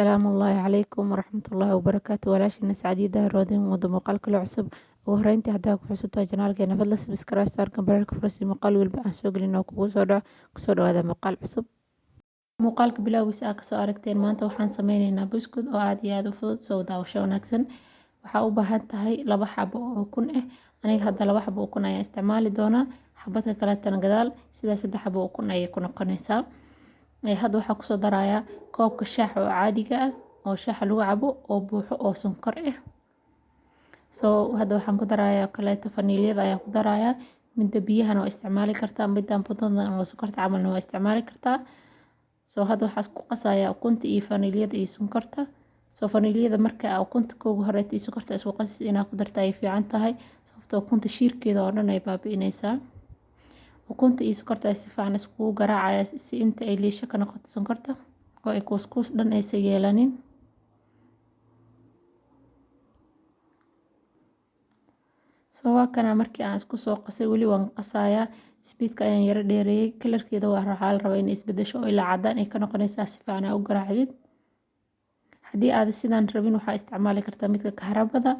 Asalaamu calaykum waraxmatullaahi wabarakaatu. Walaashiina Sacdiya Daahir Roodin wada muuqaal kale cusub. Ugu horeyntii, haddaa ku cusubtahay janaalkeena, fadlan subscribe saarka bararka fursi muuqaal walba aan soo gelin oo kugu soo dhaco. Kusoo dhawaada muuqaal cusub. Muuqaalka bilowgiisa aa kasoo aragteen, maanta waxaan sameyneynaa buskud oo aad iyo aad u fudud. Soo daawasho wanaagsan. Waxaa u baahan tahay 2 xabo oo ukun ah. Aniga hadda 2 xabo ukun ayaan isticmaali doonaa, xabadka kaleetana gadaal. Sidaa 3 xabo ukun ayay ku noqonaysaa. Hadda waxaa kusoo darayaa koobka shaaxa oo caadiga ah oo shaaxa lagu cabo oo buuxo oo sonkor ah. So hadda waxaan ku darayaa kaleeto faniilyada ayaan ku darayaa. Midda biyahana waa isticmaali kartaa, middan budadan oo sonkorta camalna waa isticmaali kartaa. So hadda waxaa isku qasayaa ukunta iyo faniilyada iyo sonkorta. So faniilyada marka aa ukunta kuugu horeeta iyo sonkorta isku qasis inaad ku darta ay fiican tahay, sababtoo ukunta shiirkeeda oo dhan ay baabi'inaysaa. Ukunta iyo sonkorta ay si fiican iskugu garaacaya si inta ay liisho ka noqoto sonkorta oo ay kuuskuus dhan aysan yeelanin. So waa kana markii aan isku soo qasay, weli waan qasayaa. Speedka ayaan yara dheereeyay. Kalarkeeda waa waxaa la rabaa inay isbedesho oo ilaa cadaan ay ka noqonaysaa si fiican aa u garaacdid. Haddii aad sidaan rabin, waxaa isticmaali kartaa midka kahrabada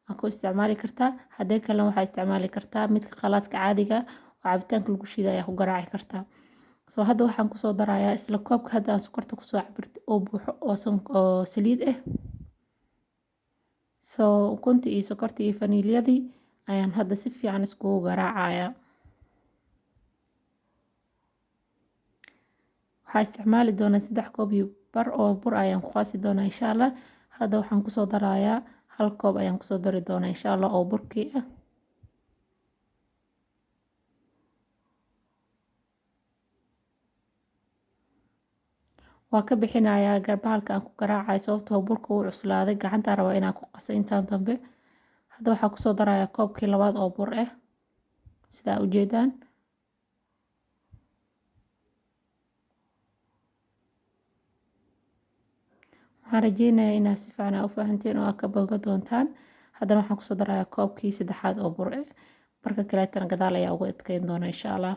aa ku isticmaali kartaa. Haddii kalena, waxaa isticmaali kartaa midka qalaadka caadiga oo cabitaanka lagu shiido ayaa ku garaaci kartaa. So hadda waxaan kusoo darayaa isla koobka hadda aan sonkorta kusoo cabirtay oo buuxo oo saliid ah. So ukuntii iyo sonkortii iyo faniilyadii ayaan hadda si fiican iskugu garaacayaa. Waxaa isticmaali doonaa 3 koob iyo bar oo bur ayaan ku qasi doonaa, insha Allah. Hadda waxaan kusoo darayaa 1 koob ayaan kusoo dari doonaa, insha Allah, oo burkii ah. Waa ka bixinayaa garbahalka aan ku garaacayo, sababtoo burka wuu cuslaaday, gacantaa rabaa inaan ku qaso intaan dambe. Hadda waxaa kusoo darayaa koobkii labaad oo bur ah, sidaa ujeedaan. Waxaan rajeynayaa inaad si fiican aa u fahanteen oo aad ka boga doontaan. Haddana waxaan kusoo darayaa koobkii saddexaad oo bur ah. Marka kaleetana gadaal ayaa uga adkeyn doona, insha Allah.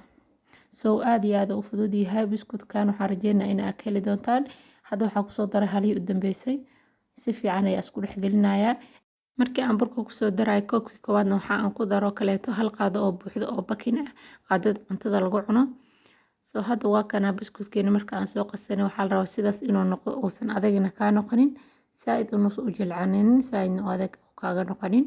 So aad iyo aad u fudud yahay buskudkan. Waxaan rajeynayaa in aad ka heli doontaan. Hadda waxaa kusoo daray halihii u dambeysay. Si fiican ayaa isku dhex gelinayaa. Markii aan burka kusoo darayo koobkii koowaadna, waxa aan ku daro kaleeto 1 qaado oo buuxdo oo baking ah, qaadada cuntada lagu cuno. So hadda waa kana buskudkeena marka aan soo qasanay. Waxaa la rabaa sidaas inuu noqdo, uusan adagna kaa noqonin, saaid unuus u jilcanin, saaidna u adag kaaga noqonin.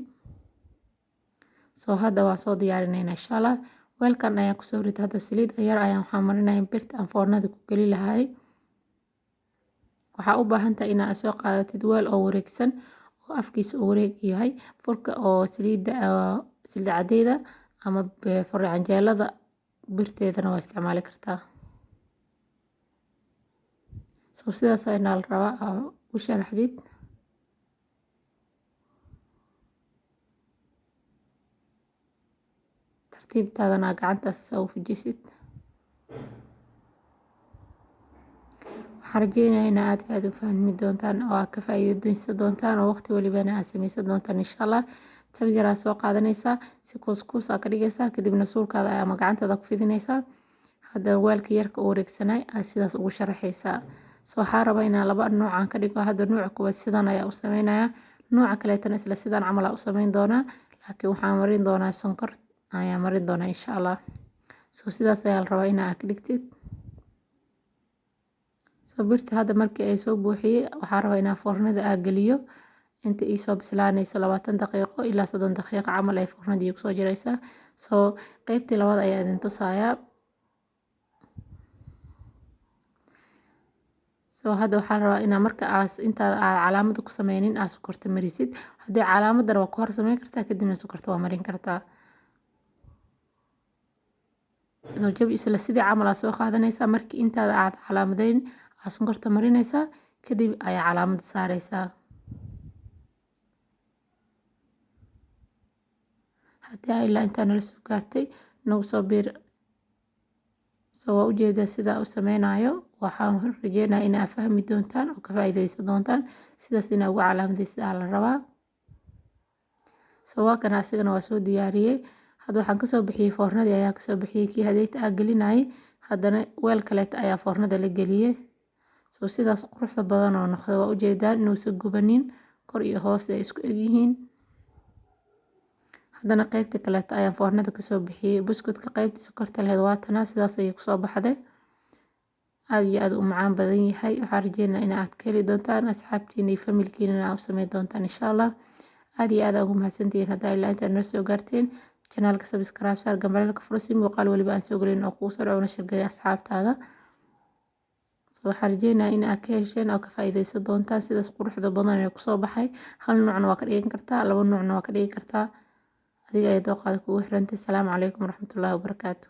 So hadda waan soo diyaarinaynaa, insha Allah. Weelkan ayaan kusoo ritay. Hadda saliid yar ayaan waxaan marinaya birta aan foornada ku geli lahay. Waxaa u baahan tahay inaad soo qaadatid weel oo wareegsan oo afkiisa uu wareeg yahay. Furka oo saliidda, saliid cadeyda ama fur canjeelada birteedana waa isticmaali kartaa. So sidaas ayaa la rabaa aa u sharaxdid. Tartiibtaadana gacantaas saa u fujisid. Waxaan rajeynayaa in aad aad u fahmi doontaan oo aad ka faa'iideysan doontaan oo waqti walibana aad sameysan doontaan, insha Allah. Jab yar aad soo qaadanaysaa, si kuuskuus aad ka dhigaysaa, kadibna suulkaada ama gacantaada ku fidinaysaa. Hadda weelka yarka u wareegsanay aad sidaas ugu sharaxaysaa. So waxaa rabaa inaan laba nooc aan ka dhigo. Hadda nooca koowaad sidan ayaa u sameynayaa, nooca kaleetana isla sidan camal aa u sameyn doonaa, laakiin waxaan marin doonaa sonkor ayaan marin doonaa, insha Allah. So sidaas ayaa la rabaa in aad ka dhigtid. So birta hadda markii ay soo buuxiyey, waxaa rabaa inaan foornada aa geliyo inta ii soo bislaanayso. 20 daqiiqo ilaa 30 daqiiqo camal ay foornada iigu soo jiraysaa. So qeybtii labaad ayaa idin tusayaa. So hadda waxaa rabaa inaa marka aas intaad aad calaamada ku sameynin aad sokorta marisid. Haddii calaamadana waa ku hor sameyn kartaa, kadibna sokorta waa marin kartaa. So jab isla sidii camal aad soo qaadanaysaa. Markii intaada aad calaamadeyn aad sonkorta marinaysaa, kadib ayaa calaamada saaraysaa. Haddii aa ilaa intaa nala soo gaartay, nagu soo biir. So waa ujeedaa sidaa u sameynayo. Waxaan rajeynayaa in aad fahmi doontaan oo ka faa'iideysan doontaan. Sidaas inaa ugu calaamadeysid aa la rabaa. So waa kana, asigana waa soo diyaariyey. Hadda waxaan kasoo bixiyey foornadii ayaa kasoo bixiyey kii hadeegta aa gelinayay. Haddana weel kaleeta ayaa foornada la geliyey. Soo sidaas quruxda badan oo noqda, waa ujeedaan inuusan gubanin, kor iyo hoos ay isku egyihiin. Haddana qeybta kaleeto ayaan foornada kasoo bixiyey. Buskudka qeybta sokorta lahayd waatana, sidaas ayay kusoo baxday. Aada iyo aada u macaan badan yahay. Waxaan rajeynaa in aad ka heli doontaan, asxaabtiina iyo familkiina aad u sameyn doontaan, insha Allah. Aada iyo aada ugu mahadsantihiin haddaa ilaa intaad noo soo gaarteen. Channelka subscribe saar, gambaleelka furo, si muuqaal waliba aan soo gelin oo kugu soo dhaco, una share geliya asxaabtaada. So waxaan rajeynayaa in aad ka hesheen oo ka faa'iideysan doontaan. Sidaas quruxda badan ee kusoo baxay, hal noocna waa ka dhigan kartaa, laba noocna waa ka dhigi kartaa, adiga ay dooqaada kugu xirantay. Asalaamu calaykum waraxmatullaahi wabarakaatu.